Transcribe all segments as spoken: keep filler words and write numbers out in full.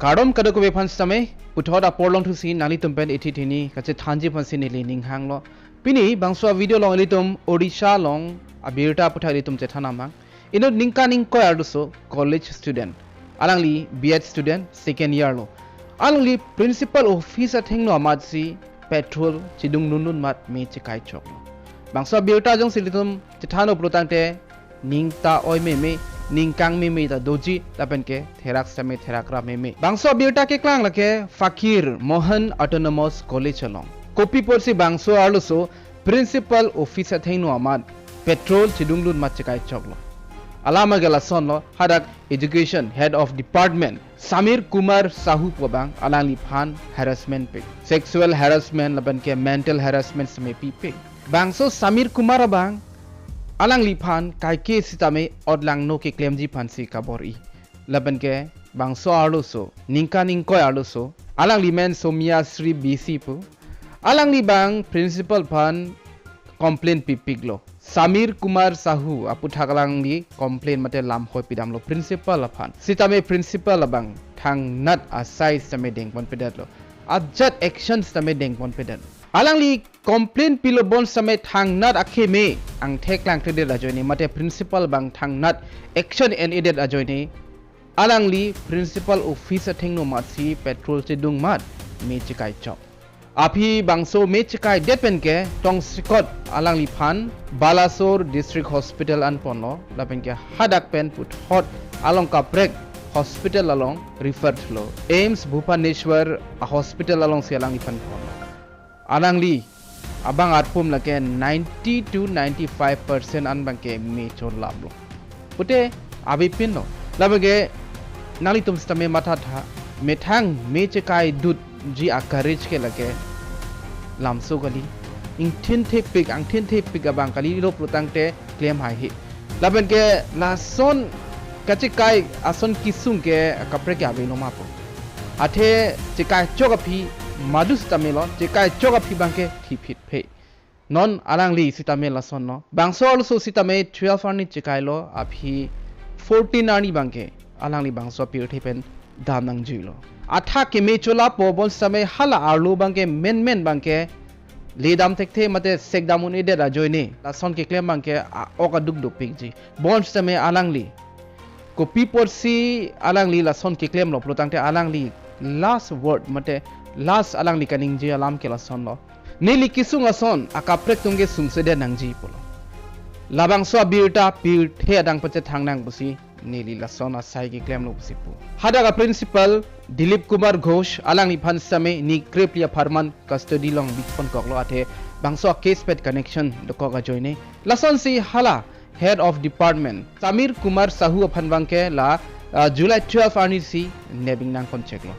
Kardom kadokave aphan sitame, puthot apor longthusi nanglitum pen ithi thini kachethanji aphansi neli ning hanglo. Pini bangso a-video along ilitum Odisha along abirta aputhak ilitum chethan amang. Inut ningkan ingkoi arloso college student. Alangli B Ed student second year lo. Alangli principal office athengno amatsi petrol chedung lundun amat me chekai choklo. Bangso abirta jongsi ilitum chethan uplo tangte ning ta oi meme, ning kang meme ta doji, lapen ke therak sitame therak ra meme. Bangso abirta keklang lake Fakir Mohan Autonomous College along. Kopi apotsi bangso arloso principal office athengno amat petrol chedung lun amat chekai choklo. Alam ke lasonlo, hadak education head of department Samir Kumar Sahu pu abang alangliphan harassment pik. Sexual harassment lapen ke mental harassment sitame pipik. Bangso Samir Kumar abang alangliphan kaike sitame otlangno keklemji aphansi kabor-i. Lapen ke bangso arloso, ningkan ingkoi arloso, alangli men Somia Sri B C pu. Alangli abang principal aphan complaint pipiklo. Samir Kumar Sahu aputhak alangli complaint mate lamhoi pidamlo principal aphan. Sitame principal abang thangnat asai sitame dengponpedetlo. Ajat action sitame dengponpedetlo. Alangli complaint pilo bonsitame thangnat akhei me angthek langkredet ajoine mate principal abang thangnat action en-edet ajoine alangli principal office athengno amatsi petrol chedung amat me chekai chok. Aphi bangso me chekaidet pen ke tongsekot alangliphan Balasore District Hospital anponlo, lapen ke hadak pen puthot along kaprek hospital along refer lo. AIIMS Bhubaneswar a-hospital alongsi alangliphan ponlo. Alangli abang arpum lake ninety to ninety-five percent an abangke me cholaplo. Pute avepinlo. Labangke nanglitum sitame mathatha, methang me chekaidutji a-courage ke lake lamso kali. Ingthin thepik, angthin thepik abang kali, lo pulo tangte klem haihe. Lapen ke lason kachekai ason kesung ke kaprek ke avelo ma pu. Athe chekai chok aphi madu sitame lo, chekai chok aphi abangke thipit phe. Non alangli sitame lasonlo. Bangso arloso sitame twelve arni chekailo, aphi fourteen arni abangke alangli bangso apirthe pen dam nangjuilo. Athak keme cholapo bonsitame hala arlo abangke menmen abangke ledam thekthe mate sekdam un-edet ajoine lason keklem abangke a-ok aduk dopikji. Bonsitame alangli kopi apotsi alangli lason keklemlo pulo tangte alangli last word mate last alangli kaningje alam ke lasonlo. Neli kesung ason akaprek atum ke sungsedet nangji pulo. Labangso abirta pirthe adang pachethang nang pusi neli lason asai keklemlo pusi pu. Hadak a-principal Dilip Kumar Ghosh alangliphan sitame ni krephli apharman custody along bikpon koklo, athe bangso a-case pet connection dokok ajoine. Lasonsi hala head of department Samir Kumar Sahu aphan abangke la, ah, July twelve arnisi nebing nangkon cheklo.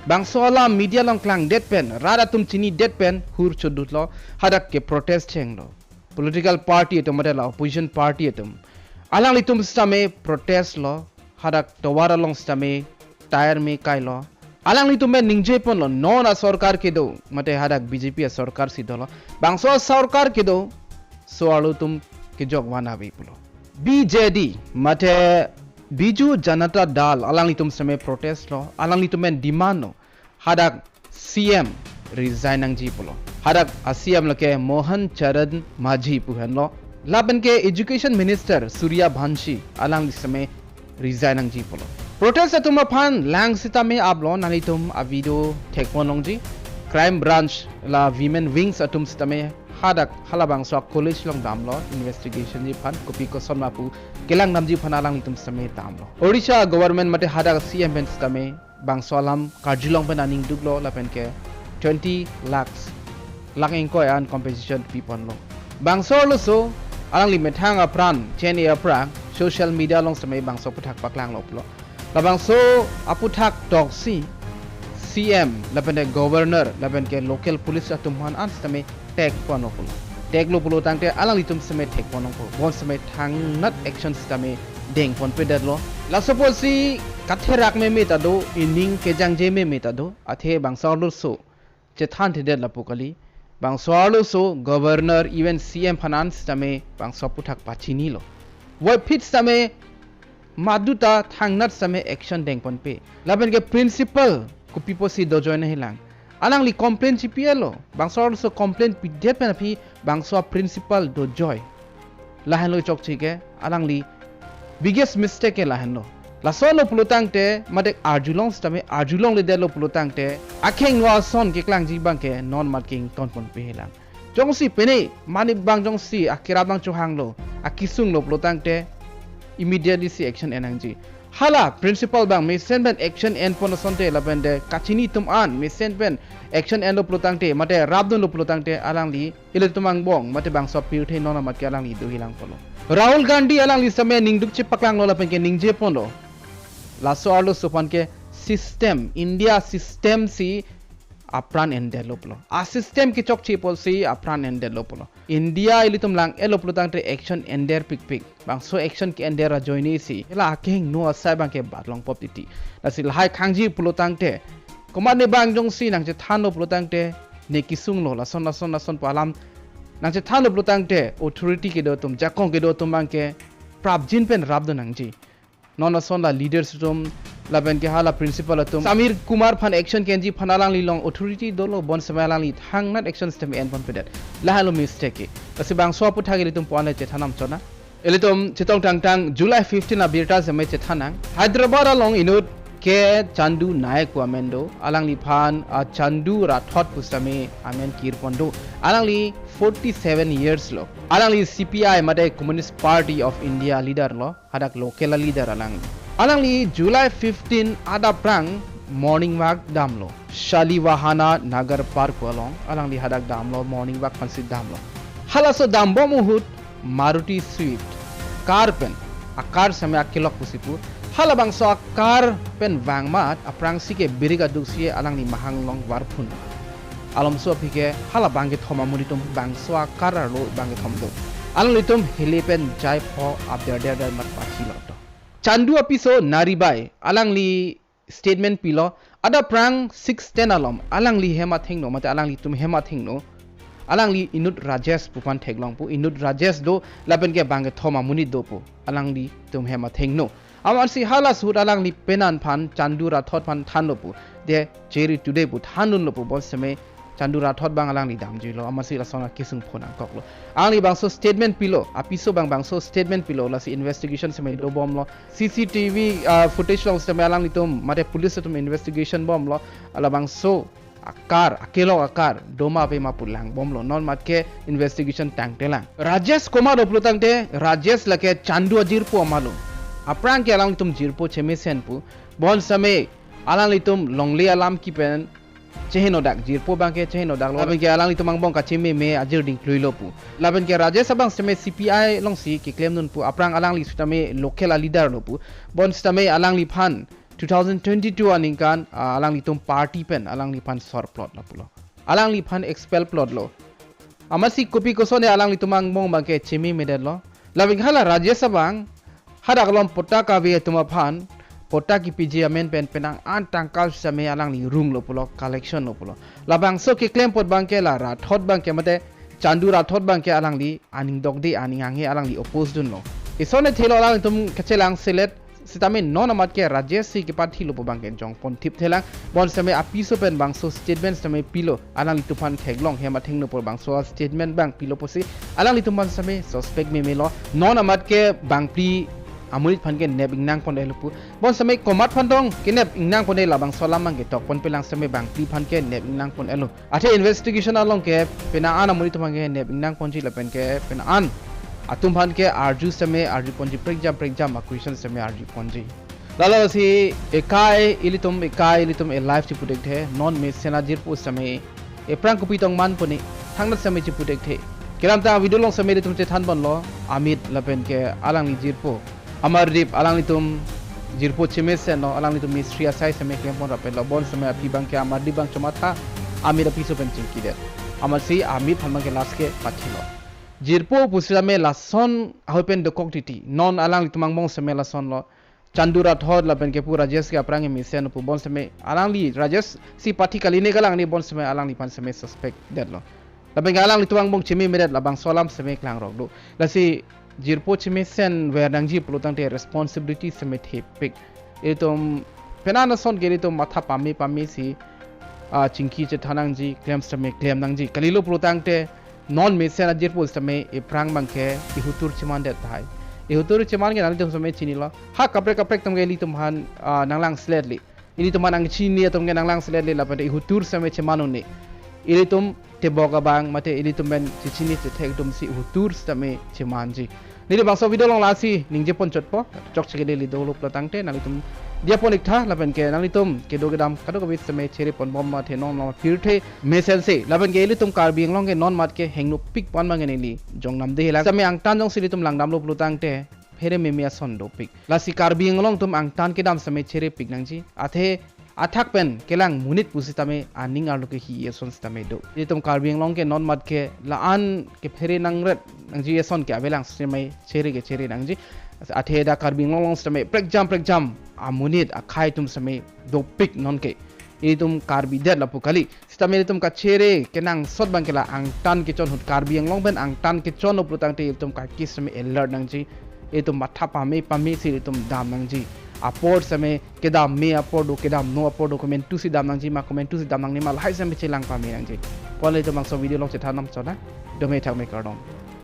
Bangso alam media along klangdet pen, rat atum chinidet pen hur chodutlo, hadak ke protest chenglo. Political party atum mate la opposition party atum, alanglitum sitame protest lo, hadak tovar along sitame tyre me kailo. Alanglitum pen ningjeponlo, non a-sorkar kedo mate hadak B J P a-sorkar si dolo. Bangso a-sorkar kedo, so arlo atum kejok van ave pulo. B J D mate Biju Janata Dal alanglitum sitame protest lo, alanglitum pen demand lo, hadak C M resign nangji pulo. Hadak a-C M lake Mohan Charan Majhi pu henlo. Lapen ke Education Minister Surya Vanshi alangli sitame resign nangji pulo. Protest atum aphan lang sitame uplo, nanglitum a-video thekpon longji. Crime Branch la women wings atum sitame hadak halabangso a-college along damlo, investigation ji aphan kopi koson ma pu kelang damji aphan alanglitum sitame damlo. Odisha government mate hadak C M pen sitame bangso alam karjulong pen aning duklo lapen ke twenty lakhs, lakh ingkoi an compensation piponlo. Bangso arloso alangli methang apran chen-e aphrang social media along sitame bangso aphuthak paklanglo pulo. Labangso aphuthak toksi C M lapen ke governor lapen ke local police atum aphan an sitame thekponlo pulo. Theklo pulo tangte alanglitum sitame thekponpo. Bonsitame thangnat action sitame dengponpedetlo. Laso apotsi katherak meme ta do, ining kejangje meme ta do, athe bangso arloso chethanthedet lapu kali. Bangso arloso governor even C M aphan an sitame bangso aphuthak pachinilo. Voiphit sitame Maduta thangnat sitame action dengponpe. Lapen ke principal kopi pusi dojoine hilang. Alangli complain chipi-etlo. Bangso arloso complain pidet pen aphi bangso a-principal dojoi. Lahenlo chokche ke, alangli biggest mistake ke lahenlo. Lasonlo pulotangte, mate arjulong sitame, arjulongledetlo pulotangte, akheng no ason keklangji abangke non mat ke ingtonponpe hilang. Jongsi pene, mane bang jongsi, akirap bang chohanglo, akisunglo pulotangte, immediately si action en nangji. Hala, principal bang, mesen pen action enpon asonte, lapen de, kachini atum an, mesen pen action enlo pulotangte, mate rapdunlo pulotangte, alangli, ilitum angbong, mate bangso pirthe non amat ke alangli do hilangponlo. Rahul Gandhi alangli sitame ningduk chepaklanglo lapen ke ningjeponlo. Laso arloso aphan ke system, India system si apran endetlo pulo. A-system kechokche pusi apran endetlo pulo. India ilitum lang-etlo pulotangte action enderpikpik. Bangso action ke-ender ajoine si. Hela akheng no asai abangke batlongpop titi. Lasi lahai khangji pulotangte. Komat ne bang jongsi nangchethanlo pulotangte. Ne kisunglo, lason, lason, lason pu alam. Nangchethanlo pulotangte, authority kedo atum, jakong kedo atum abangke, prapjin pen rapdun nangji. Non ason la leaders atum, lapen ke hala principal atum. Samir Kumar aphan action kenji aphan alangli along authority dolo, bonsitame alangli thangnat action sitame enponpedet. Lahenlo mistake ke. Lasi bangso aputhak ilitum puan le chethan nangchot nang. Ilitum chetong tangtang July fifteen abirta sitame chethan nang. Hyderabad along inut ke Chandu Naik pu amen do. Alangliphan, ah, Chandu Rathod pu sitame amen kirpon do. Alangli forty-seven years lo. Alangli C P I mate Communist Party of India leader lo. Hadak local leader alangli. Alangli July fifteen adap aphrang morning walk damlo. Shalivahana Nagar Park along alangli hadak damlo, morning walk aphansi damlo. Halaso dambom ahut Maruti Swift car pen, a-car sitame akelok pusi pu, halabangso a-car pen vang amat aphrangsi ke birik aduksi alangli mahang along varphun. Alomso aphi ke halabang kethom amonit atum bangso a-car arlo bang kethom do. Alanglitum hile pen jaipho abder der der amat pachilok do. Chandu apiso Naribai, alangli statement pilo, adap aphrang six ten alom, alangli hem athengno, mate alanglitum hem athengno, alangli inut Rajesh pu aphan theklong pu, inut Rajesh do, lapen ke bang kethom amonit do pu, alanglitum hem athengno. Amatsi halaso ahut alangli penan aphan, Chandu Rathod aphan thanlo pu, de cheri today pu, thandunlo pu, bonsitame Chandu Rathod abang alangli damjuilo, amatsi lason akisung phone angkoklo. Alangli bangso statement pilo, apiso abang bangso statement pilo, lasi investigation sitame dobomlo, C C T V, ah, footage along sitame alanglitum, mate police atum investigation bomlo, halabangso a-car, akelok a-car, doma ave ma pu langbomlo, non amat ke investigation tangtelang. Rajesh komat do pulotangte, Rajesh lake Chandu ajirpo amat lo. Aphrang ke alanglitum jirpo chemesen pu, bonsitame alanglitum longle alam kipen, chehenodak, jirpo abangke chehenodaklo. Lapen ke alanglitum angbong kachememe ajir dingkluilo pu. Lapen ke Rajesh abang sitame C P I alongsi keklemdun pu. Aphrang alangli sitame local a-leader lo pu. Bonsitame alangliphan two thousand twenty-two aningkan, ah, alanglitum party pen alangliphan sorplotlo pulo. Alangliphan expel plotlo. Amatsi kopi kosonne alanglitum angbong abangke chememedetlo. Lapen ke hala Rajesh abang, hadak alom patta kave atum aphan, patta kipiji amen pen penang an tangka sitame alangli runglo pulo, collection lo pulo. Labangso keklem apot abangke la Rathod abangke mate Chandu Rathod abangke alangli aning dokde aning anghe alangli oppose dunlo. Isonne thelo alanglitum kachelang selet, sitame non amat ke Rajesh si kepathilo pu abangke jongpon thipthelang. Bonsitame apiso pen bangso statement sitame pilo, alanglitum aphan theklong hem athengno pu bangso statement abang pilo pusi, alanglitum aphan sitame suspect memelo. Non amat ke bangphli amonit aphan ke nep ingnangpon-etlo pu. Bonsitame komat aphan tong kenep ingnangpon-e, labangso alam abangke tokponpelang, sitame bangphli aphan ke nep ingnangpon-etlo. Athe investigation along ke penang an amonit atum abangke nep ingnangponji lapen ke penang an atum aphan ke arju sitame arjuponji, prekjam prekjam a-question sitame arjuponji. Lalo si ekai ilitum, ekai ilitum e-life chiputhekthe, non mesen ajirpo sitame ephrang kopi tong manpone, thangnat sitame chiputhekthe. Kelamtang video along sitame ilitum chethanponlo, Amit lapen ke alangli jirpo Amardeep, alanglitum jirpo chemesenlo, alanglitum mistri asai sitame klempon rapetlo, bonsitame aphi abangke Amardeep abang chomatha, Amit apiso pen chingkidet. Amatsi Amit aphan abangke last ke pathilo. Jirpo pusitame lason ahoi pen dokok titi. Non alanglitum angbong sitame lasonlo. Chandu Rathod lapen ke pu Rajesh ke aphrang emesen pu, bonsitame alangli Rajesh si pathi kali ne kalang ne, bonsitame alangliphan sitame suspect detlo. Lapen ke alanglitum angbong chememedet, labangso alam sitame klangrok do. Lasi jirpo chemesen ver nangji pulo tangte responsibility sitame thepik. Ilitum penang ason ke ilitum matha pame pame si, ah, chingki chethan nangji, klem sitame klem nangji. Kalilo pulo tangte non mesen ajirpo sitame iphrang abangke ihutur chemandet tahai. Ihutur cheman ke nanglitum sitame chinilo. Ha kaprek kaprek atum ke ilitum aphan, ah, nanglang selet li. Ilitum aphan nangchini atum ke nanglang selet li lapen ihutur sitame cheman un-e. Ilitum tebok abang mate ilitum pen chechini chethek atum si ihutur sitame chemanji. Neli bangso video along lasi ningje pon chotpo, chokche ke neli dolo pulo tangte nanglitum diya pon iktha lapen ke nanglitum kedo kedam kadokave sitame chere pon bom mate non non pirthe mesen si lapen ke ilitum Karbi Anglong ke non mat ke hingno pik pon abang neli jongnam de helang. Sitame angtan jongsi ilitum langdamlo pulo tangte phere meme ason dopik. Lasi Karbi Anglong atum angtan kedam sitame chere pik nangji. Athe athak pen kelang monit pusitame aning arlo ke hi ason sitame do. Ilitum Karbi Anglong ke non mat ke la-an kephere nangret nangji ason ke avelang sitame chere ke chere nangji. Athe dak Karbi Anglong along sitame prekjam prekjam amonit akhei atum sitame dopik non ke. Ilitum Karbi det lapu kali. Sitame ilitum kachere kenangsot abangke la angtan kechon ahut, Karbi Anglong pen angtan kechon lo pulo tangte ilitum kaki sitame alert nangji. Ilitum matha pame pame si ilitum dam nangji. Apor sitame kedam me apor do, kedam no apor do, komantu si dam nangji ma, komantu si dam nangne ma, lahai sitame chelang pame nangji. Pon ilitum bangso video along chethan nam chona. Dome thakme kardom.